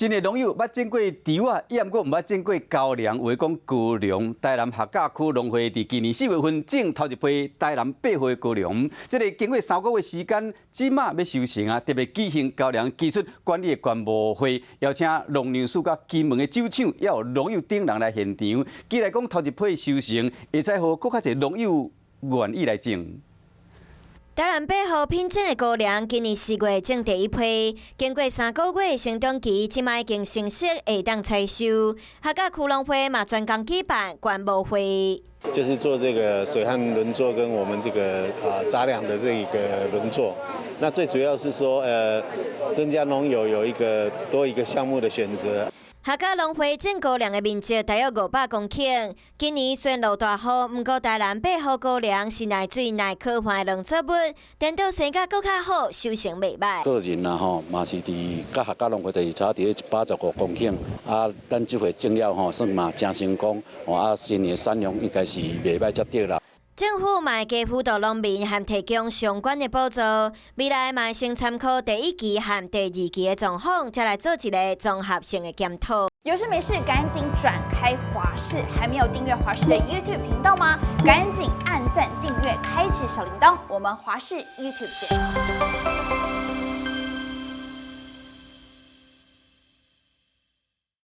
真濟農友捌種過稻仔，抑毋過毋捌種過高粱，有的講高粱。台南客家區農會佇今年4月份種頭一批台南8號高粱。這个經過3個月時間，這馬欲收成啊！特別舉行高粱技術管理的觀摩會，邀請農糧署佮金門的酒廠，也有農友等人來現場。期待講頭一批收成，會使予閣較濟農友願意來種。台南8號品種的高粱，今年4月種第一批，經過3個月成長期，這擺已經成熟，會當採收。客家區農會嘛專工舉辦觀摩會，就是做這個水旱輪作跟我們這個雜糧的這個輪作。那最主要是說，增加農友有一個多一個項目的選擇。客家農會種高粱的面積大約500公頃。今年雖然落大雨，毋過台南8號高粱是耐水耐乾旱的農作物，顛倒生甲閣較好，收成袂䆀。個人啊吼，嘛是佇佮客家農會就是差佇咧115公頃。啊，咱這回種了吼，算嘛誠成功。啊，今年產量應該是袂䆀才對啦。政府嘛會加輔導農民，和提供相關的補助。未來嘛會先參考第一期和第二期的狀況，才來做一个綜合性的檢討。有事沒事趕緊轉開華視，還沒有訂閱華視的 YouTube 頻道嗎？趕緊按讚訂閱，開啟小鈴鐺。我們華視 YouTube 見。